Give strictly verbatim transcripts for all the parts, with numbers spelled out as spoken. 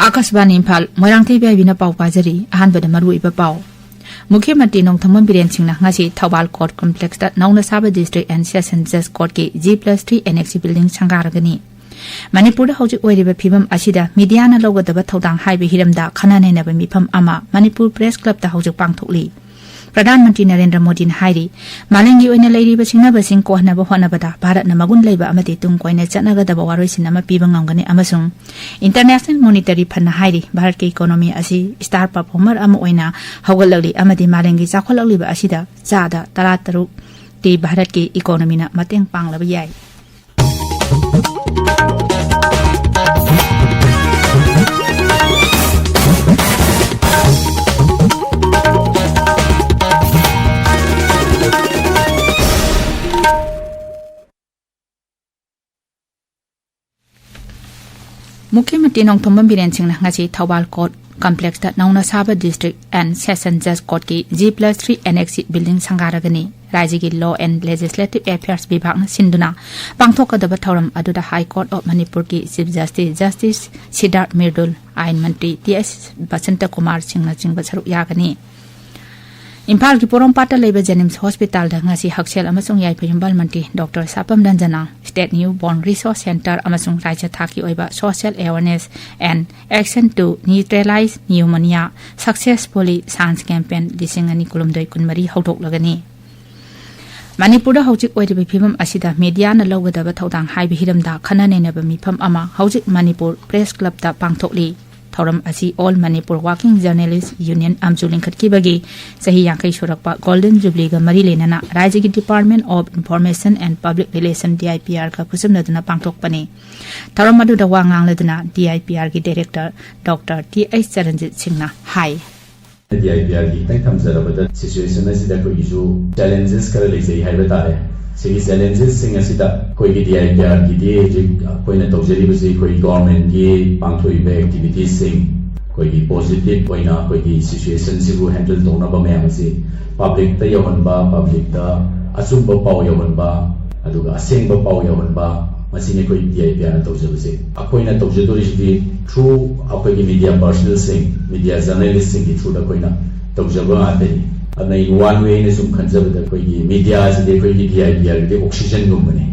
ꯑꯥꯀꯥꯁꯕꯥꯅꯤ ꯏꯝꯐꯥꯜ, ꯃꯣꯏꯔꯥꯡꯊꯦꯝ ꯏꯕꯦꯕꯤꯅ ꯄꯥꯎ ꯄꯥꯖꯔꯤ꯫ ꯑꯍꯥꯟꯕꯗ ꯃꯔꯨꯑꯣꯏꯕ ꯄꯥꯎ꯫ ꯃꯨꯈ꯭ꯌ ꯃꯟꯇ꯭ꯔꯤ ꯅꯣꯡꯊꯣꯝꯕꯝ ꯕꯤꯔꯦꯟ ꯁꯤꯡꯅ ꯉꯁꯤ ꯊꯧꯕꯥꯜ ꯀꯣꯔꯠ ꯀꯝꯄ꯭ꯂꯦꯛꯁꯇ ꯅꯧꯅ ꯁꯥꯕ ꯗꯤꯁꯇ꯭ꯔꯤꯛ ꯑꯦꯟ ꯁꯦꯁꯟ ꯖꯖ ꯀꯣꯔꯠꯀꯤ G plus three annex building ꯁꯪꯒꯥꯔꯒꯅꯤ꯫ ꯃꯅꯤꯄꯨꯔꯗ ꯍꯧꯖꯤꯛ ꯑꯣꯏꯔꯤꯕ ꯐꯤꯕꯝ ꯑꯁꯤꯗ ꯃꯤꯗꯤꯌꯥꯅ ꯂꯧꯒꯗꯕ ꯊꯧꯗꯥꯡ ꯍꯥꯏꯕ ꯍꯤꯔꯝꯗ ꯈꯟꯅ ꯅꯩꯅꯕ ꯃꯤꯐꯝ ꯑꯃ ꯃꯅꯤꯄꯨꯔ ꯄ꯭ꯔꯦꯁ ꯀ꯭ꯂꯕꯇ ꯍꯧꯖꯤꯛ ꯄꯥꯡꯊꯣꯛꯂꯤ꯫ ꯄ꯭ꯔꯙꯥꯟ ꯃꯟꯇ꯭ꯔꯤ ꯅꯔꯦꯟꯗ꯭ꯔ ꯃꯣꯗꯤꯅ ꯍꯥꯏꯔꯤ, ꯃꯥꯂꯦꯝꯒꯤ ꯑꯣꯏꯅ ꯂꯩꯔꯤꯕ ꯁꯤꯡꯅꯕꯁꯤꯡ ꯀꯣꯛꯍꯟꯅꯕ ꯍꯣꯠꯅꯕꯗ ꯚꯥꯔꯠꯅ ꯃꯒꯨꯟ ꯂꯩꯕ ꯑꯃꯗꯤ ꯇꯨꯡ ꯀꯣꯏꯅ ꯆꯠꯅꯒꯗꯕ ꯋꯥꯔꯣꯏꯁꯤꯟ ꯑꯃ ꯄꯤꯕ ꯉꯝꯒꯅꯤ ꯑꯃꯁꯨꯡ International Monetary Fundꯅ ꯍꯥꯏꯔꯤ, ꯚꯥꯔꯠꯀꯤ ꯏꯀꯣꯅꯣꯃꯤ ꯑꯁꯤ star performer ꯑꯃ ꯑꯣꯏꯅ ꯍꯧꯒꯠꯂꯛꯂꯤ ꯑꯃꯗꯤ ꯃꯥꯂꯦꯝꯒꯤ ꯆꯥꯎꯈꯠꯂꯛꯂꯤꯕ ꯑꯁꯤꯗ ꯆꯥꯗ ꯇꯔꯥꯇꯔꯨꯛ ꯇꯤ ꯚꯥꯔꯠꯀꯤ ꯏꯀꯣꯅꯣꯃꯤꯅ ꯃꯇꯦꯡ ꯄꯥꯡꯂꯕ ꯌꯥꯏ꯫ ꯃꯨꯈ꯭ꯌ ꯃꯟꯇ꯭ꯔꯤ ꯅꯣꯡꯊꯣꯝꯕꯝ ꯕꯤꯔꯦꯟ ꯁꯤꯡꯅ ꯉꯁꯤ ꯊꯧꯕꯥꯜ ꯀꯣꯔꯠ ꯀꯝꯄ꯭ꯂꯦꯛꯁꯇ ꯅꯧꯅ ꯁꯥꯕ ꯗꯤꯁꯇ꯭ꯔꯤꯛ ꯑꯦꯟ ꯁꯦꯁꯟ ꯖꯖ ꯀꯣꯔꯠꯀꯤ G plus three annex building ꯁꯪꯒꯥꯔꯒꯅꯤ꯫ ꯔꯥꯖ꯭ꯌꯒꯤ Law and Legislative Affairs ꯕꯤꯚꯥꯒꯅ ꯁꯤꯟꯗꯨꯅ ꯄꯥꯡꯊꯣꯛꯀꯗꯕ ꯊꯧꯔꯝ ꯑꯗꯨꯗ High Court of ꯃꯅꯤꯄꯨꯔꯒꯤ Chief Justice Justice ꯁꯤꯗꯥꯔꯊ ꯃꯤꯔꯗꯨꯜ, ꯑꯥꯏꯟ ꯃꯟꯇ꯭ꯔꯤ ꯇꯤ ꯑꯩꯆ ꯕꯁꯟꯇ ꯀꯨꯃꯥꯔ ꯁꯤꯡꯅꯆꯤꯡꯕ ꯁꯔꯨꯛ ꯌꯥꯒꯅꯤ꯫ ꯏꯝꯐꯥꯜꯒꯤ ꯄꯣꯔꯣꯝꯄꯥꯠꯇ ꯂꯩꯕ ꯖꯦꯅꯤꯝꯁ ꯍꯣꯁꯄꯤꯇꯥꯜꯗ ꯉꯁꯤ ꯍꯛꯁꯦꯜ ꯑꯃꯁꯨꯡ ꯌꯥꯏꯐ ꯌꯨꯝꯕꯥꯜ ꯃꯟꯇ꯭ꯔꯤ ꯗꯣꯛꯇꯔ ꯁꯥꯄꯝ ꯔꯟꯖꯅꯥ, State Newborn Resource Centre ꯑꯃꯁꯨꯡ ꯔꯥꯖ꯭ꯌ ꯊꯥꯛꯀꯤ ꯑꯣꯏꯕ Social Awareness and Action to Neutralize Pneumonia Successfully Chance Campaign ꯂꯤꯁꯤꯡ ꯑꯅꯤ ꯀꯨꯟꯍꯨꯝꯗꯣꯏ ꯀꯨꯟꯃꯔꯤ ꯍꯧꯗꯣꯛꯂꯒꯅꯤ꯫ ꯃꯅꯤꯄꯨꯔꯗ ꯍꯧꯖꯤꯛ ꯑꯣꯏꯔꯤꯕ ꯐꯤꯕꯝ ꯑꯁꯤꯗ ꯃꯤꯗꯤꯌꯥꯅ ꯂꯧꯒꯗꯕ ꯊꯧꯗꯥꯡ ꯍꯥꯏꯕ ꯍꯤꯔꯝꯗ ꯈꯟꯅ ꯅꯩꯅꯕ ꯃꯤꯐꯝ ꯑꯃ ꯍꯧꯖꯤꯛ ꯃꯅꯤꯄꯨꯔ ꯄ꯭ꯔꯦꯁ ꯀ꯭ꯂꯕꯇ ꯄꯥꯡꯊꯣꯛꯂꯤ꯫ ꯊꯧꯔꯝ ꯑꯁꯤ All Manipur Working Journalist Union ꯑꯃꯁꯨ ꯂꯤꯡꯈꯠꯈꯤꯕꯒꯤ ꯆꯍꯤ ꯌꯥꯡꯈꯩ ꯁꯨꯔꯛꯄ Golden Jubileeꯒ ꯃꯔꯤ ꯂꯩꯅꯅ ꯔꯥꯖ꯭ꯌꯒꯤ Department of Information and Public Relation, D I P Rꯒ ꯈꯨꯠꯁꯝꯅꯗꯨꯅ ꯄꯥꯡꯊꯣꯛꯄꯅꯤ꯫ ꯊꯧꯔꯝ ꯑꯗꯨꯗ ꯋꯥ ꯉꯥꯡꯂꯗꯨꯅ D I P Rꯒꯤ Director doctor T H Charanjit ꯁꯤꯡꯅ ꯍꯥꯏ꯫ D I P Rꯒꯤ ꯈꯤꯇꯪ ꯊꯝꯖꯔꯕꯗ, situation ꯑꯁꯤꯗ ꯑꯩꯈꯣꯏꯒꯤꯁꯨ challenges ꯈꯔ ꯂꯩꯖꯩ ꯍꯥꯏꯕ ꯇꯥꯔꯦ꯫ ꯁꯤꯒꯤ challengesꯁꯤꯡ ꯑꯁꯤꯗ ꯑꯩꯈꯣꯏꯒꯤ D I P Rꯒꯤꯗꯤ ꯍꯧꯖꯤꯛ ꯑꯩꯈꯣꯏꯅ ꯇꯧꯖꯔꯤꯕꯁꯤ ꯑꯩꯈꯣꯏ governmentꯀꯤ ꯄꯥꯡꯊꯣꯛꯏꯕ activitiesꯁꯤꯡ, ꯑꯩꯈꯣꯏꯒꯤ positive ꯑꯣꯏꯅ ꯑꯩꯈꯣꯏꯒꯤ situationꯁꯤꯕꯨ handle ꯇꯧꯅꯕ ꯃꯌꯥꯝ ꯑꯁꯤ publicꯇ ꯌꯧꯍꯟꯕ, publicꯇ ꯑꯆꯨꯝꯕ ꯄꯥꯎ ꯌꯧꯍꯟꯕ, ꯑꯗꯨꯒ ꯑꯁꯦꯡꯕ ꯄꯥꯎ ꯌꯧꯍꯟꯕ, ꯑꯁꯤꯅꯤ ꯑꯩꯈꯣꯏ ꯗꯤ ꯑꯥꯏ ꯄꯤ ꯑꯥꯔꯅ ꯇꯧꯖꯕꯁꯦ꯫ ꯑꯩꯈꯣꯏꯅ ꯇꯧꯖꯗꯣꯔꯤꯁꯤꯗꯤ through ꯑꯩꯈꯣꯏꯒꯤ ꯃꯤꯗꯤꯌꯥ ꯄꯥꯔꯁꯅꯦꯜꯁꯤꯡ, ꯃꯤꯗꯤꯌꯥ ꯖꯔꯅꯦꯂꯤꯁꯁꯤꯡꯒꯤ throughꯗ ꯑꯩꯈꯣꯏꯅ ꯇꯧꯖꯕ ꯉꯥꯛꯇꯅꯤ꯫ ꯑꯗꯨꯅ in one way ꯑꯩꯅ ꯁꯨꯝ ꯈꯟꯖꯕꯗ ꯑꯩꯈꯣꯏꯒꯤ ꯃꯤꯗꯤꯌꯥꯁꯤꯗꯤ ꯑꯩꯈꯣꯏꯒꯤ ꯗꯤ ꯑꯥꯏ ꯄꯤ ꯑꯥꯔꯒꯤꯗꯤ ꯑꯣꯛꯁꯤꯖꯟꯒꯨꯝꯕꯅꯤ꯫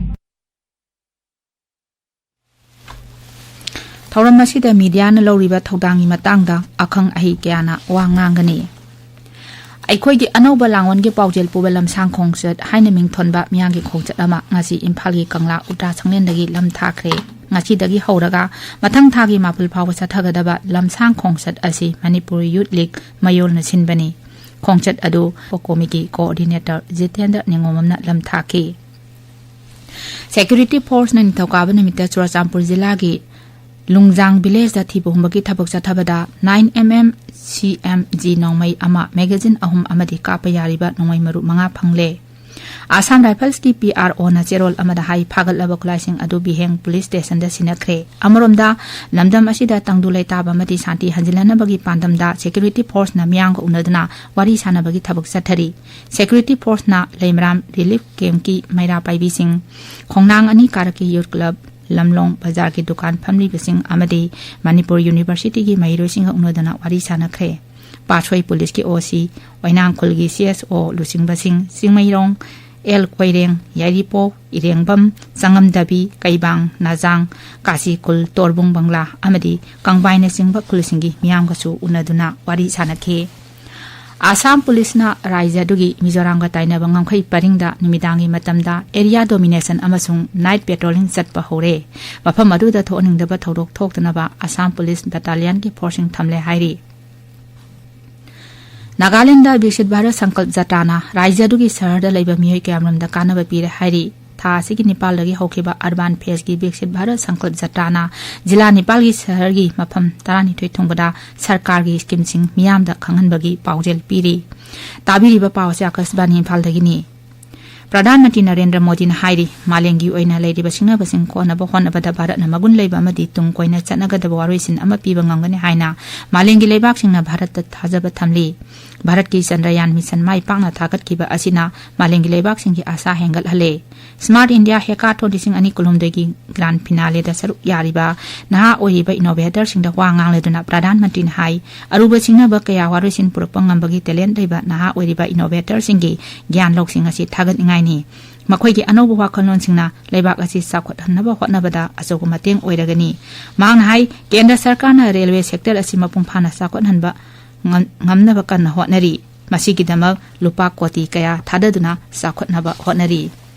ꯊꯧꯔꯝ ꯑꯁꯤꯗ ꯃꯤꯗꯤꯌꯥꯅ ꯂꯧꯔꯤꯕ ꯊꯧꯗꯥꯡꯒꯤ ꯃꯇꯥꯡꯗ ꯑꯈꯪ ꯑꯍꯩ ꯀꯌꯥꯅ ꯋꯥ ꯉꯥꯡꯒꯅꯤ꯫ ꯑꯩꯈꯣꯏꯒꯤ ꯑꯅꯧꯕ ꯂꯥꯡꯑꯣꯟꯒꯤ ꯄꯥꯎꯖꯦꯜ ꯄꯨꯕ ꯂꯝꯁꯥꯡ ꯈꯣꯡꯆꯠ ꯍꯥꯏꯅ ꯃꯤꯡꯊꯣꯟꯕ ꯃꯤꯌꯥꯝꯒꯤ ꯈꯣꯡꯆꯠ ꯑꯃ ꯉꯁꯤ ꯏꯝꯐꯥꯜꯒꯤ ꯀꯪꯂꯥ ꯎꯇ꯭ꯔꯥ ꯁꯪꯂꯦꯟꯗꯒꯤ ꯂꯝ ꯊꯥꯈ꯭ꯔꯦ꯫ ꯉꯁꯤꯗꯒꯤ ꯍꯧꯔꯒ ꯃꯊꯪ ꯊꯥꯒꯤ ꯃꯥꯄꯜ ꯐꯥꯎꯕ ꯆꯠꯊꯒꯗꯕ ꯂꯝꯁꯥꯡ ꯈꯣꯡꯆꯠ ꯑꯁꯤ ꯃꯅꯤꯄꯨꯔ ꯌꯨꯠ ꯂꯤꯒ ꯃꯌꯣꯜꯅ ꯁꯤꯟꯕꯅꯤ꯫ ꯈꯣꯡꯆꯠ ꯑꯗꯨ ꯀꯣꯃꯤꯇꯤꯒꯤ ꯀꯣꯑꯣꯔꯗꯤꯅꯦꯇꯔ ꯖꯤꯇꯦꯟꯗ꯭ꯔ ꯅꯤꯉꯣꯝꯕꯝꯅ ꯂꯝ ꯊꯥꯈꯤ꯫ ꯁꯦꯀ꯭ꯌꯨꯔꯤꯇꯤ ꯐꯣꯔꯁꯅ ꯅꯤꯡꯊꯧꯀꯥꯕ ꯅꯨꯃꯤꯠꯇ ꯆꯨꯔꯆꯥꯟꯄꯨꯔ ꯖꯤꯂꯥꯒꯤ ꯂꯨꯡꯖꯥꯡ ꯚꯤꯂꯦꯖꯇ ꯊꯤꯕ ꯍꯨꯝꯕꯒꯤ ꯊꯕꯛ ꯆꯠꯊꯕꯗ nine M M C M G ꯅꯣꯡꯃꯩ ꯑꯃ, ꯃꯦꯒꯥꯖꯤꯟ ꯑꯍꯨꯝ ꯑꯃꯗꯤ ꯀꯥꯞꯄ ꯌꯥꯔꯤꯕ ꯅꯣꯡꯃꯩ ꯃꯔꯨ ꯃꯉꯥ ꯐꯪꯂꯦ꯫ ꯑꯁꯥꯝ ꯔꯥꯏꯐꯜꯁꯀꯤ P R Oꯅ ꯆꯦꯔꯣꯜ ꯑꯃꯗ ꯍꯥꯏ, ꯐꯥꯒꯠꯂꯕ ꯈꯨꯠꯂꯥꯏꯁꯤꯡ ꯑꯗꯨ ꯕꯤꯍꯦꯡ ꯄꯨꯂꯤꯁ ꯁ꯭ꯇꯦꯁꯟꯗ ꯁꯤꯟꯅꯈ꯭ꯔꯦ꯫ ꯑꯃꯔꯣꯝꯗ, ꯂꯝꯗꯝ ꯑꯁꯤꯗ ꯇꯪꯗꯨ ꯂꯩꯇꯥꯕ ꯑꯃꯗꯤ ꯁꯥꯟꯇꯤ ꯍꯟꯖꯤꯜꯍꯟꯅꯕꯒꯤ ꯄꯥꯟꯗꯝꯗ ꯁꯦꯀ꯭ꯌꯨꯔꯤꯇꯤ ꯐꯣꯔꯁꯅ ꯃꯤꯌꯥꯝꯒ ꯎꯅꯗꯨꯅ ꯋꯥꯔꯤ ꯁꯥꯟꯅꯕꯒꯤ ꯊꯕꯛ ꯆꯠꯊꯔꯤ꯫ ꯁꯦꯀ꯭ꯌꯨꯔꯤꯇꯤ ꯐꯣꯔꯁꯅ ꯂꯩꯃꯔꯥꯝ ꯔꯤꯂꯤꯐ ꯀꯦꯝꯞꯀꯤ ꯃꯩꯔꯥ ꯄꯥꯏꯕꯤꯁꯤꯡ, ꯈꯣꯡꯅꯥꯡ ꯑꯅꯤ ꯀꯥꯔꯛꯀꯤ ꯌꯨꯠ ꯀ꯭ꯂꯕ, ꯂꯝꯂꯣꯡ ꯕꯖꯥꯔꯒꯤ ꯗꯨꯀꯥꯟ ꯐꯝꯂꯤꯕꯁꯤꯡ ꯑꯃꯗꯤ ꯃꯅꯤꯄꯨꯔ ꯌꯨꯅꯤꯚꯔꯁꯤꯇꯤꯒꯤ ꯃꯍꯩꯔꯣꯏꯁꯤꯡꯒ ꯎꯅꯗꯨꯅ ꯋꯥꯔꯤ ꯁꯥꯟꯅꯈ꯭ꯔꯦ꯫ ꯄꯥꯠꯁꯣꯏ ꯄꯨꯂꯤꯁꯀꯤ O C, ꯑꯣꯏꯅꯥꯡꯈꯨꯜꯒꯤ C S O ꯂꯨꯆꯤꯡꯕꯁꯤꯡ, ꯆꯤꯡꯃꯩꯔꯣꯡ, ꯑꯦꯜ ꯀꯣꯏꯔꯦꯡ, ꯌꯥꯏꯔꯤꯄꯣꯛ, ꯏꯔꯦꯡꯕꯝ, ꯆꯉꯝꯗꯕꯤ, ꯀꯩꯕꯥꯡ, ꯅꯥꯖꯥꯡ, ꯀꯥꯁꯤꯈꯨꯜ, ꯇꯣꯔꯕꯨꯡ ꯕꯪꯂꯥ ꯑꯃꯗꯤ ꯀꯪꯕꯥꯏꯅꯆꯤꯡꯕ ꯈꯨꯜꯁꯤꯡꯒꯤ ꯃꯤꯌꯥꯝꯒꯁꯨ ꯎꯅꯗꯨꯅ ꯋꯥꯔꯤ ꯁꯥꯟꯅꯈꯤ꯫ ꯑꯁꯥꯝ ꯄꯨꯂꯤꯁꯅ ꯔꯥꯖ꯭ꯌ ꯑꯗꯨꯒꯤ ꯃꯤꯖꯣꯔꯥꯝꯒ ꯇꯥꯏꯅꯕ ꯉꯝꯈꯩ ꯄꯔꯤꯡꯗ ꯅꯨꯃꯤꯗꯥꯡꯒꯤ ꯃꯇꯝꯗ area domination ꯑꯃꯁꯨꯡ night patrolling ꯆꯠꯄ ꯍꯧꯔꯦ꯫ ꯃꯐꯝ ꯑꯗꯨꯗ ꯊꯣꯛꯍꯟꯅꯤꯡꯗꯕ ꯊꯧꯗꯣꯛ ꯊꯣꯛꯇꯅꯕ ꯑꯁꯥꯝ ꯄꯨꯂꯤꯁ battalionꯒꯤ ꯐꯣꯔꯁꯁꯤꯡ ꯊꯝꯂꯦ ꯍꯥꯏꯔꯤ꯫ ꯅꯥꯒꯥꯂꯦꯟꯗ ꯕꯤꯛꯁꯤꯠ ꯚꯥꯔꯠ ꯁꯪꯀꯜꯞ ꯖꯇ꯭ꯔꯥꯅ ꯔꯥꯖ꯭ꯌ ꯑꯗꯨꯒꯤ ꯁꯍꯔꯗ ꯂꯩꯕ ꯃꯤꯑꯣꯏ ꯀꯌꯥꯃꯔꯨꯝꯗ ꯀꯥꯟꯅꯕ ꯄꯤꯔꯦ ꯍꯥꯏꯔꯤ꯫ ꯊꯥ ꯑꯁꯤꯒꯤ ꯅꯤꯄꯥꯜꯗꯒꯤ ꯍꯧꯈꯤꯕ Urban Festꯀꯤ ꯕꯤꯛꯁꯤꯠ ꯚꯥꯔꯠ ꯁꯪꯀꯜꯞ ꯖꯇ꯭ꯔꯥꯅ ꯖꯤꯂꯥ ꯅꯤꯄꯥꯜꯒꯤ ꯁꯍꯔꯒꯤ ꯃꯐꯝ ꯇꯔꯥꯅꯤꯊꯣꯏ ꯊꯨꯡꯕꯗ ꯁꯔꯀꯥꯔꯒꯤ ꯁ꯭ꯀꯤꯝꯁꯤꯡ ꯃꯤꯌꯥꯝꯗ ꯈꯪꯍꯟꯕꯒꯤ ꯄꯥꯎꯖꯦꯜ ꯄꯤꯔꯤ꯫ ꯇꯥꯕꯤꯔꯤꯕ ꯄꯥꯎ ꯑꯁꯤ ꯑꯀꯥꯁꯕꯥꯅꯤ ꯏꯝꯐꯥꯜꯗꯒꯤꯅꯤ꯫ ꯄ꯭ꯔꯙꯥꯟ ꯃꯟꯇ꯭ꯔꯤ ꯅꯔꯦꯟꯗ꯭ꯔ ꯃꯣꯗꯤꯅ ꯍꯥꯏꯔꯤ, ꯃꯥꯂꯦꯝꯒꯤ ꯑꯣꯏꯅ ꯂꯩꯔꯤꯕ ꯁꯤꯡꯅꯕꯁꯤꯡ ꯀꯣꯟꯅꯕ ꯍꯣꯠꯅꯕꯗ ꯚꯥꯔꯠꯅ ꯃꯒꯨꯟ ꯂꯩꯕ ꯑꯃꯗꯤ ꯇꯨꯡ ꯀꯣꯏꯅ ꯆꯠꯅꯒꯗꯕ ꯋꯥꯔꯣꯏꯁꯤꯟ ꯑꯃ ꯄꯤꯕ ꯉꯝꯒꯅꯤ ꯍꯥꯏꯅ ꯃꯥꯂꯦꯝꯒꯤ ꯂꯩꯕꯥꯛꯁꯤꯡꯅ ꯚꯥꯔꯠꯇ ꯊꯥꯖꯕ ꯊꯝꯂꯤ꯫ ꯚꯥꯔꯠꯀꯤ ꯆꯟꯗ꯭ꯔꯌꯥꯟ ꯃꯤꯁꯟ ꯃꯥꯏ ꯄꯥꯛꯅ ꯊꯥꯒꯠꯈꯤꯕ ꯑꯁꯤꯅ ꯃꯥꯂꯦꯝꯒꯤ ꯂꯩꯕꯥꯛꯁꯤꯡꯒꯤ ꯑꯥꯁꯥ ꯍꯦꯟꯒꯠꯍꯜꯂꯦ꯫ Smart India Hackathon ꯂꯤꯁꯤꯡ ꯑꯅꯤ ꯀꯨꯟꯍꯨꯝꯗꯣꯏꯒꯤ grand finale ꯗ ꯁꯔꯨꯛ ꯌꯥꯔꯤꯕ ꯅꯍꯥ ꯑꯣꯏꯔꯤꯕ innovator ꯁꯤꯡꯗ ꯋꯥ ꯉꯥꯡꯂꯗꯨꯅ ꯄ꯭ꯔꯙꯥꯟ ꯃꯟꯇ꯭ꯔꯤꯅ ꯍꯥꯏ, ꯑꯔꯨꯕ ꯁꯤꯡꯅꯕ ꯀꯌꯥ ꯋꯥꯔꯣꯏꯁꯤꯟ ꯄꯨꯔꯛꯄ ꯉꯝꯕꯒꯤ talent ꯂꯩꯕ ꯅꯍꯥ ꯑꯣꯏꯔꯤꯕ innovator ꯁꯤꯡꯒꯤ ꯒ꯭ꯌꯥꯟ ꯂꯧꯁꯤꯡ ꯑꯁꯤ ꯊꯥꯒꯠꯅꯤꯡꯉꯥꯏꯅꯤ꯫ ꯃꯈꯣꯏꯒꯤ ꯑꯅꯧꯕ ꯋꯥꯈꯜꯂꯣꯟꯁꯤꯡꯅ ꯂꯩꯕꯥꯛ ꯑꯁꯤ ꯆꯥꯎꯈꯠꯍꯟꯅꯕ ꯍꯣꯠꯅꯕꯗ ꯑꯆꯧꯕ ꯃꯇꯦꯡ ꯑꯣꯏꯔꯒꯅꯤ꯫ ꯃꯍꯥꯛꯅ ꯍꯥꯏ, ꯀꯦꯟꯗ꯭ꯔ ꯁꯔꯀꯥꯔꯅ railway sector ꯑꯁꯤ ꯃꯄꯨꯡ ꯐꯥꯅ ꯆꯥꯎꯈꯠꯍꯟꯕ ꯉꯝ-, ꯉꯝꯅꯕ ꯀꯟꯅ ꯍꯣꯠꯅꯔꯤ꯫ ꯃꯁꯤꯒꯤꯗꯃꯛ ꯂꯨꯄꯥ ꯀꯣꯇꯤ ꯀꯌꯥ ꯊꯥꯗꯗꯨꯅ ꯆꯥꯎꯈꯠꯅꯕ ꯍꯣꯠꯅꯔꯤ꯫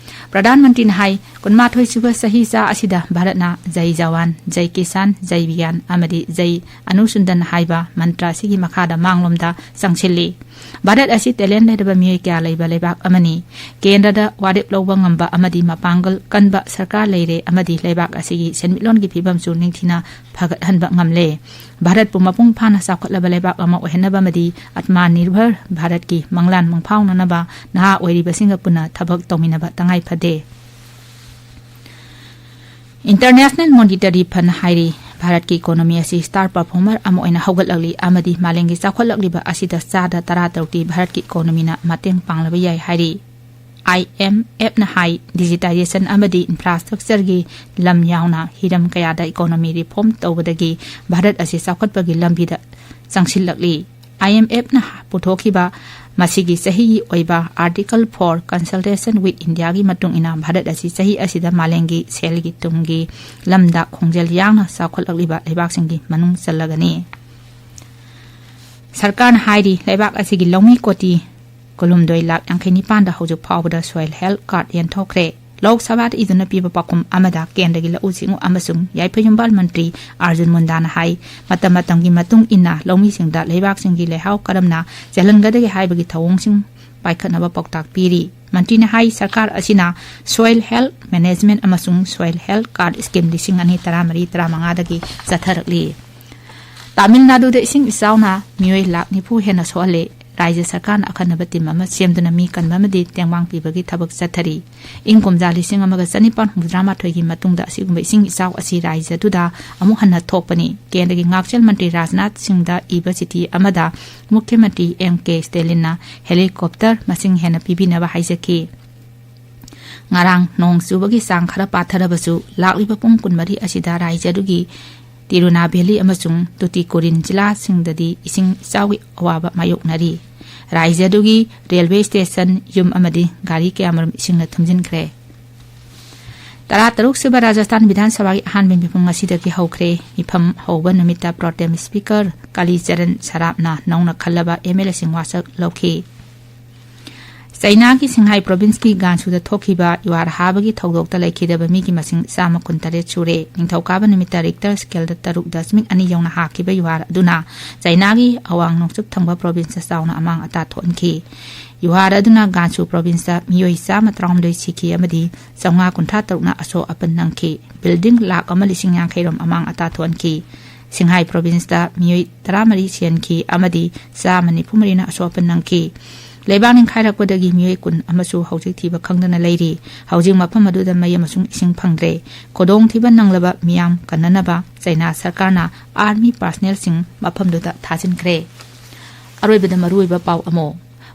ꯄ꯭ꯔꯙꯥꯟ ꯃꯟꯇ꯭ꯔꯤꯅ ꯍꯥꯏ, ꯀꯨꯟꯃꯥꯊꯣꯏ ꯁꯨꯕ ꯆꯍꯤꯆꯥ ꯑꯁꯤꯗ ꯚꯥꯔꯠꯅ ꯖꯩ ꯖꯋꯥꯟ, ꯖꯩ ꯀꯤꯁꯥꯟ, ꯖꯩ ꯕꯤꯒ꯭ꯌꯥꯟ ꯑꯃꯗꯤ ꯖꯩ ꯑꯅꯨꯁꯟꯙꯥꯟ ꯍꯥꯏꯕ ꯃꯟꯇ꯭ꯔ ꯑꯁꯤꯒꯤ ꯃꯈꯥꯗ ꯃꯥꯡꯂꯣꯝꯗ ꯆꯪꯁꯤꯜꯂꯤ꯫ ꯚꯥꯔꯠ ꯑꯁꯤ talent ꯂꯩꯔꯕ ꯃꯤꯑꯣꯏ ꯀꯌꯥ ꯂꯩꯕ ꯂꯩꯕꯥꯛ ꯑꯃꯅꯤ꯫ ꯀꯦꯟꯗ꯭ꯔꯗ ꯋꯥꯔꯦꯞ ꯂꯧꯕ ꯉꯝꯕ ꯑꯃꯗꯤ ꯃꯄꯥꯡꯒꯜ ꯀꯟꯕ ꯁꯔꯀꯥꯔ ꯂꯩꯔꯦ ꯑꯃꯗꯤ ꯂꯩꯕꯥꯛ ꯑꯁꯤꯒꯤ ꯁꯦꯟꯃꯤꯠꯂꯣꯟꯒꯤ ꯐꯤꯕꯝꯁꯨ ꯅꯤꯡꯊꯤꯅ ꯐꯒꯠꯍꯟꯕ ꯉꯝꯂꯦ꯫ ꯚꯥꯔꯠꯄꯨ ꯃꯄꯨꯡ ꯐꯥꯅ ꯆꯥꯎꯈꯠꯂꯕ ꯂꯩꯕꯥꯛ ꯑꯃ ꯑꯣꯏꯍꯟꯅꯕ ꯑꯃꯗꯤ ꯑꯠꯃꯥ ꯅꯤꯔꯚꯔ ꯚꯥꯔꯠꯀꯤ ꯃꯪꯂꯥꯟ ꯃꯪꯐꯥꯎꯅꯅꯕ ꯅꯍꯥ ꯑꯣꯏꯔꯤꯕꯁꯤꯡꯒ ꯄꯨꯟꯅ ꯊꯕꯛ ꯇꯧꯃꯤꯟꯅꯕ ꯇꯉꯥꯏ ꯐꯗꯦ꯫ International Monetary Fund ꯍꯥꯏꯔꯤ, ꯚꯥꯔꯠꯀꯤ economy ꯑꯁꯤ star performer ꯑꯃ ꯑꯣꯏꯅ ꯍꯧꯒꯠꯂꯛꯂꯤ ꯑꯃꯗꯤ ꯃꯥꯂꯦꯝꯒꯤ ꯆꯥꯎꯈꯠꯂꯛꯂꯤꯕ ꯑꯁꯤꯗ ꯆꯥꯗ ꯇꯔꯥ ꯇꯔꯨꯛꯇꯤ ꯚꯥꯔꯠꯀꯤ economyꯅ ꯃꯇꯦꯡ ꯄꯥꯡꯂꯕ ꯌꯥꯏ ꯍꯥꯏꯔꯤ꯫ IMFꯅ ꯍꯥꯏ, digitization ꯑꯃꯗꯤ infrastructureꯒꯤ ꯂꯝ ꯌꯥꯎꯅ ꯍꯤꯔꯝ ꯀꯌꯥꯗ economy reform ꯇꯧꯕꯗꯒꯤ ꯚꯥꯔꯠ ꯑꯁꯤ ꯆꯥꯎꯈꯠꯄꯒꯤ ꯂꯝꯕꯤꯗ ꯆꯪꯁꯤꯜꯂꯛꯂꯤ꯫ IMFꯅ ꯄꯨꯊꯣꯛꯈꯤꯕ ꯃꯁꯤꯒꯤ ꯆꯍꯤꯒꯤ ꯑꯣꯏꯕ Article four consultation with Indiaꯒꯤ ꯃꯇꯨꯡ ꯏꯟꯅ ꯚꯥꯔꯠ ꯑꯁꯤ ꯆꯍꯤ ꯑꯁꯤꯗ ꯃꯥꯂꯦꯝꯒꯤ ꯁꯦꯜꯒꯤ ꯇꯨꯡꯒꯤ ꯂꯝꯗ ꯈꯣꯡꯖꯦꯜ ꯌꯥꯡꯅ ꯆꯥꯎꯈꯠꯂꯛꯂꯤꯕ ꯂꯩꯕꯥꯛꯁꯤꯡꯒꯤ ꯃꯅꯨꯡ ꯆꯜꯂꯒꯅꯤ꯫ ꯁꯔꯀꯥꯔꯅ ꯍꯥꯏꯔꯤ, ꯂꯩꯕꯥꯛ ꯑꯁꯤꯒꯤ ꯂꯧꯃꯤ ꯀꯣꯇꯤ ꯀꯨꯟꯍꯨꯝꯗꯣꯏ ꯂꯥꯈ ꯌꯥꯡꯈꯩ ꯅꯤꯄꯥꯟꯗ ꯍꯧꯖꯤꯛ ꯐꯥꯎꯕꯗ soil health card ꯌꯦꯟꯊꯣꯛꯈ꯭ꯔꯦ꯫ ꯂꯣꯛ ꯁꯚꯥꯗ ꯏꯗꯨꯅ ꯄꯤꯕ ꯄꯥꯎꯈꯨꯝ ꯑꯃꯗ ꯀꯦꯟꯗ꯭ꯔꯒꯤ ꯂꯧꯎ ꯁꯤꯡꯎ ꯑꯃꯁꯨꯡ ꯌꯥꯏꯐ ꯌꯨꯝꯕꯥꯜ ꯃꯟꯇ꯭ꯔꯤ ꯑꯥꯔꯖꯨꯟ ꯃꯨꯟꯗꯥꯅ ꯍꯥꯏ, ꯃꯇꯝ ꯃꯇꯝꯒꯤ ꯃꯇꯨꯡ ꯏꯟꯅ ꯂꯧꯃꯤꯁꯤꯡꯗ ꯂꯩꯕꯥꯛꯁꯤꯡꯒꯤ ꯂꯩꯍꯥꯎ ꯀꯔꯝꯅ ꯆꯦꯜꯍꯟꯒꯗꯒꯦ ꯍꯥꯏꯕꯒꯤ ꯊꯧꯑꯣꯡꯁꯤꯡ ꯄꯥꯏꯈꯠꯅꯕ ꯄꯥꯎꯇꯥꯛ ꯄꯤꯔꯤ꯫ ꯃꯟꯇ꯭ꯔꯤꯅ ꯍꯥꯏ, ꯁꯔꯀꯥꯔ ꯑꯁꯤꯅ soil health management ꯑꯃꯁꯨꯡ soil health card scheme ꯂꯤꯁꯤꯡ ꯑꯅꯤ ꯇꯔꯥꯃꯔꯤ ꯇꯔꯥꯃꯉꯥꯗꯒꯤ ꯆꯠꯊꯔꯛꯂꯤ꯫ ꯇꯥꯃꯤꯜ ꯅꯥꯗꯨꯗ ꯏꯁꯤꯡ ꯏꯆꯥꯎꯅ ꯃꯤꯑꯣꯏ ꯂꯥꯈ ꯅꯤꯐꯨ ꯍꯦꯟꯅ ꯁꯣꯛꯍꯜꯂꯦ꯫ ꯔꯥꯖ꯭ꯌ ꯁꯔꯀꯥꯔꯅ ꯑꯈꯟꯅꯕ ꯇꯤꯝ ꯑꯃ ꯁꯦꯝꯗꯨꯅ ꯃꯤ ꯀꯟꯕ ꯑꯃꯗꯤ ꯇꯦꯡꯕꯥꯡ ꯄꯤꯕꯒꯤ ꯊꯕꯛ ꯆꯠꯊꯔꯤ꯫ ꯏꯪ ꯀꯨꯝꯖꯥ ꯂꯤꯁꯤꯡ ꯑꯃꯒ ꯆꯅꯤꯄꯥꯟ ꯍꯨꯝꯐꯨꯇꯔꯥ ꯃꯥꯊꯣꯏꯒꯤ ꯃꯇꯨꯡꯗ ꯑꯁꯤꯒꯨꯝꯕ ꯏꯁꯤꯡ ꯏꯆꯥꯎ ꯑꯁꯤ ꯔꯥꯖ꯭ꯌ ꯑꯗꯨꯗ ꯑꯃꯨꯛ ꯍꯟꯅ ꯊꯣꯛꯄꯅꯤ꯫ ꯀꯦꯟꯗ꯭ꯔꯒꯤ ꯉꯥꯛꯁꯦꯜ ꯃꯟꯇ꯭ꯔꯤ ꯔꯥꯖꯅꯥꯊ ꯁꯤꯡꯗ ꯏꯕ ꯆꯤꯊꯤ ꯑꯃꯗ ꯃꯨꯈ꯭ꯌ ꯃꯟꯇ꯭ꯔꯤ ꯑꯦꯝ ꯀꯦ ꯁ꯭ꯇꯦꯂꯤꯟꯅ ꯍꯦꯂꯤꯀꯣꯞꯇꯔ ꯃꯁꯤꯡ ꯍꯦꯟꯅ ꯄꯤꯕꯤꯅꯕ ꯍꯥꯏꯖꯈꯤ꯫ ꯉꯔꯥꯡ ꯅꯣꯡ ꯆꯨꯕꯒꯤ ꯆꯥꯡ ꯈꯔ ꯄꯥꯊꯔꯕꯁꯨ, ꯂꯥꯛꯂꯤꯕ ꯄꯨꯡ ꯀꯨꯟꯃꯔꯤ ꯑꯁꯤꯗ ꯔꯥꯖ꯭ꯌ ꯑꯗꯨꯒꯤ ꯇꯤꯔꯨꯅꯥ ꯚꯦꯂꯤ ꯑꯃꯁꯨꯡ ꯇꯨꯇꯤꯀꯣꯔꯤꯟ ꯖꯤꯂꯥꯁꯤꯡꯗꯗꯤ ꯏꯁꯤꯡ ꯏꯆꯥꯎꯒꯤ ꯑꯋꯥꯕ ꯃꯥꯌꯣꯛꯅꯔꯤ꯫ ꯔꯥꯖ꯭ꯌ ꯑꯗꯨꯒꯤ ꯔꯦꯜꯋꯦ ꯁ꯭ꯇꯦꯁꯟ, ꯌꯨꯝ ꯑꯃꯗꯤ ꯒꯥꯔꯤ ꯀꯌꯥꯃꯔꯨꯝ ꯏꯁꯤꯡꯅ ꯊꯨꯝꯖꯤꯟꯈ꯭ꯔꯦ꯫ ꯇꯔꯥꯇꯔꯨꯛ ꯁꯨꯕ ꯔꯥꯖꯁꯊꯥꯟ ꯕꯤꯙꯥꯟ ꯁꯚꯥꯒꯤ ꯑꯍꯥꯟꯕ ꯃꯤꯐꯝ ꯉꯁꯤꯗꯒꯤ ꯍꯧꯈ꯭ꯔꯦ꯫ ꯃꯤꯐꯝ ꯍꯧꯕ ꯅꯨꯃꯤꯠꯇ ꯄ꯭ꯔꯣꯇꯦꯝ ꯁ꯭ꯄꯤꯀꯔ ꯀꯥꯂꯤ ꯆꯔꯟ ꯁꯔꯥꯞꯅ ꯅꯧꯅ ꯈꯜꯂꯕ ꯑꯦꯝ ꯑꯦꯜ ꯑꯦꯁꯤꯡ ꯋꯥꯁꯛ ꯂꯧꯈꯤ꯫ ꯆꯩꯅꯥꯒꯤ ꯁꯤꯡꯍꯥꯏ ꯄ꯭ꯔꯣꯚꯤꯟꯁꯀꯤ ꯒꯥꯟꯁꯨꯗ ꯊꯣꯛꯈꯤꯕ ꯌꯨꯍꯥꯔ ꯍꯥꯕꯒꯤ ꯊꯧꯗꯣꯛꯇ ꯂꯩꯈꯤꯗꯕ ꯃꯤꯒꯤ ꯃꯁꯤꯡ ꯆꯥꯝꯃ ꯀꯨꯟꯇꯔꯦꯠ ꯁꯨꯔꯦ꯫ ꯅꯤꯡꯊꯧꯀꯥꯕ ꯅꯨꯃꯤꯠꯇ ꯔꯤꯛꯇꯔ ꯁ꯭ꯀꯦꯜꯗ ꯇꯔꯨꯛ ꯗꯁꯃꯤꯛ ꯑꯅꯤ ꯌꯧꯅ ꯍꯥꯈꯤꯕ ꯌꯨꯍꯥꯔ ꯑꯗꯨꯅ ꯆꯩꯅꯥꯒꯤ ꯑꯋꯥꯡ ꯅꯣꯡꯆꯨꯞ ꯊꯪꯕ ꯄ꯭ꯔꯣꯚꯤꯟꯁꯇ ꯆꯥꯎꯅ ꯑꯃꯥꯡ ꯑꯇꯥ ꯊꯣꯛꯍꯟꯈꯤ꯫ ꯌꯨꯍꯥꯔ ꯑꯗꯨꯅ ꯒꯥꯟꯁꯨ ꯄ꯭ꯔꯣꯚꯤꯟꯁꯇ ꯃꯤꯑꯣꯏ ꯆꯥꯝꯃ ꯇꯔꯥꯍꯨꯝꯗꯣꯏ ꯁꯤꯈꯤ ꯑꯃꯗꯤ ꯆꯥꯝꯃꯉꯥ ꯀꯨꯟꯊ꯭ꯔꯥ ꯇꯔꯨꯛꯅ ꯑꯁꯣꯛ ꯑꯄꯟ ꯅꯪꯈꯤ꯫ ꯕꯤꯜꯗꯤꯡ ꯂꯥꯈ ꯑꯃ ꯂꯤꯁꯤꯡ ꯌꯥꯡꯈꯩ ꯔꯣꯝ ꯑꯃꯥꯡ ꯑꯇꯥ ꯊꯣꯛꯍꯟꯈꯤ꯫ ꯁꯤꯡꯍꯥꯏ ꯄ꯭ꯔꯣꯚꯤꯟꯁꯇ ꯃꯤꯑꯣꯏ ꯇꯔꯥꯃꯔꯤ ꯁꯤꯍꯟꯈꯤ ꯑꯃꯗꯤ ꯆꯥꯝꯃ ꯅꯤꯐꯨ ꯃꯔꯤꯅ ꯑꯁꯣꯛ ꯑꯄꯟ ꯅꯪꯈꯤ꯫ ꯂꯩꯕꯥꯛ ꯅꯤꯡꯈꯥꯏꯔꯛꯄꯗꯒꯤ ꯃꯤꯑꯣꯏ ꯀꯨꯟ ꯑꯃꯁꯨ ꯍꯧꯖꯤꯛ ꯊꯤꯕ ꯈꯪꯗꯅ ꯂꯩꯔꯤ꯫ ꯍꯧꯖꯤꯛ ꯃꯐꯝ ꯑꯗꯨꯗ ꯃꯩ ꯑꯃꯁꯨꯡ ꯏꯁꯤꯡ ꯐꯪꯗ꯭ꯔꯦ꯫ ꯈꯨꯗꯣꯡꯊꯤꯕ ꯅꯪꯂꯕ ꯃꯤꯌꯥꯝ ꯀꯟꯅꯅꯕ ꯆꯩꯅꯥ ꯁꯔꯀꯥꯔꯅ ꯑꯥꯔꯃꯤ ꯄꯥꯔꯁꯅꯦꯜꯁꯤꯡ ꯃꯐꯝꯗꯨꯗ ꯊꯥꯖꯤꯟꯈ꯭ꯔꯦ꯫ ꯑꯔꯣꯏꯕꯗ ꯃꯔꯨꯑꯣꯏꯕ ꯄꯥꯎ ꯑꯃ꯫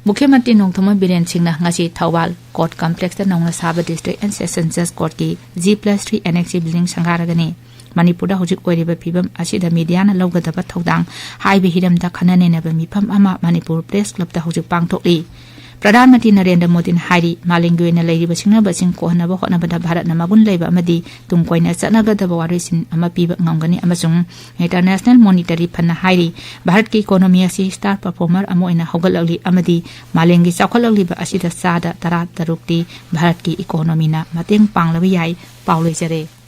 ꯃꯨꯈ꯭ꯌ ꯃꯟꯇ꯭ꯔꯤ ꯅꯣꯡꯊꯣꯝꯕꯝ ꯕꯤꯔꯦꯟ ꯁꯤꯡꯅ ꯉꯁꯤ ꯊꯧꯕꯥꯜ ꯀꯣꯔꯠ ꯀꯝꯄ꯭ꯂꯦꯛꯁꯇ ꯅꯧꯅ ꯁꯥꯕ ꯗꯤꯁꯇ꯭ꯔꯤꯛ ꯑꯦꯟ ꯁꯦꯁꯟ ꯖꯖ ꯀꯣꯔꯠꯀꯤ G plus three annex building ꯁꯪꯒꯥꯔꯒꯅꯤ꯫ ꯃꯅꯤꯄꯨꯔꯗ ꯍꯧꯖꯤꯛ ꯑꯣꯏꯔꯤꯕ ꯐꯤꯕꯝ ꯑꯁꯤꯗ ꯃꯤꯗꯤꯌꯥꯅ ꯂꯧꯒꯗꯕ ꯊꯧꯗꯥꯡ ꯍꯥꯏꯕ ꯍꯤꯔꯝꯗ ꯈꯟꯅ ꯅꯩꯅꯕ ꯃꯤꯐꯝ ꯑꯃ ꯃꯅꯤꯄꯨꯔ ꯄ꯭ꯔꯦꯁ ꯀ꯭ꯂꯕꯇ ꯍꯧꯖꯤꯛ ꯄꯥꯡꯊꯣꯛꯂꯤ꯫ ꯄ꯭ꯔꯙꯥꯟ ꯃꯟꯇ꯭ꯔꯤ ꯅꯔꯦꯟꯗ꯭ꯔ ꯃꯣꯗꯤꯅ ꯍꯥꯏꯔꯤ, ꯃꯥꯂꯦꯝꯒꯤ ꯑꯣꯏꯅ ꯂꯩꯔꯤꯕ ꯁꯤꯡꯅꯕꯁꯤꯡ ꯀꯣꯛꯍꯟꯅꯕ ꯍꯣꯠꯅꯕꯗ ꯚꯥꯔꯠꯅ ꯃꯒꯨꯟ ꯂꯩꯕ ꯑꯃꯗꯤ ꯇꯨꯡ ꯀꯣꯏꯅ ꯆꯠꯅꯒꯗꯕ ꯋꯥꯔꯣꯏꯁꯤꯟ ꯑꯃ ꯄꯤꯕ ꯉꯝꯒꯅꯤ ꯑꯃꯁꯨꯡ ꯏꯟꯇꯔꯅꯦꯁꯅꯦꯜ ꯃꯣꯅꯤꯇꯔꯤ ꯐꯟꯅ ꯍꯥꯏꯔꯤ, ꯚꯥꯔꯠꯀꯤ ꯏꯀꯣꯅꯣꯃꯤ ꯑꯁꯤ ꯁ꯭ꯇꯥꯔ ꯄꯔꯐꯣꯔꯃꯔ ꯑꯃ ꯑꯣꯏꯅ ꯍꯧꯒꯠꯂꯛꯂꯤ ꯑꯃꯗꯤ ꯃꯥꯂꯦꯝꯒꯤ ꯆꯥꯎꯈꯠꯂꯛꯂꯤꯕ ꯑꯁꯤꯗ ꯆꯥꯗ ꯇꯔꯥ ꯇꯔꯨꯛꯇꯤ ꯚꯥꯔꯠꯀꯤ ꯏꯀꯣꯅꯣꯃꯤꯅ ꯃꯇꯦꯡ ꯄꯥꯡꯂꯕ ꯌꯥꯏ꯫ ꯄꯥꯎ ꯂꯣꯏꯖꯔꯦ꯫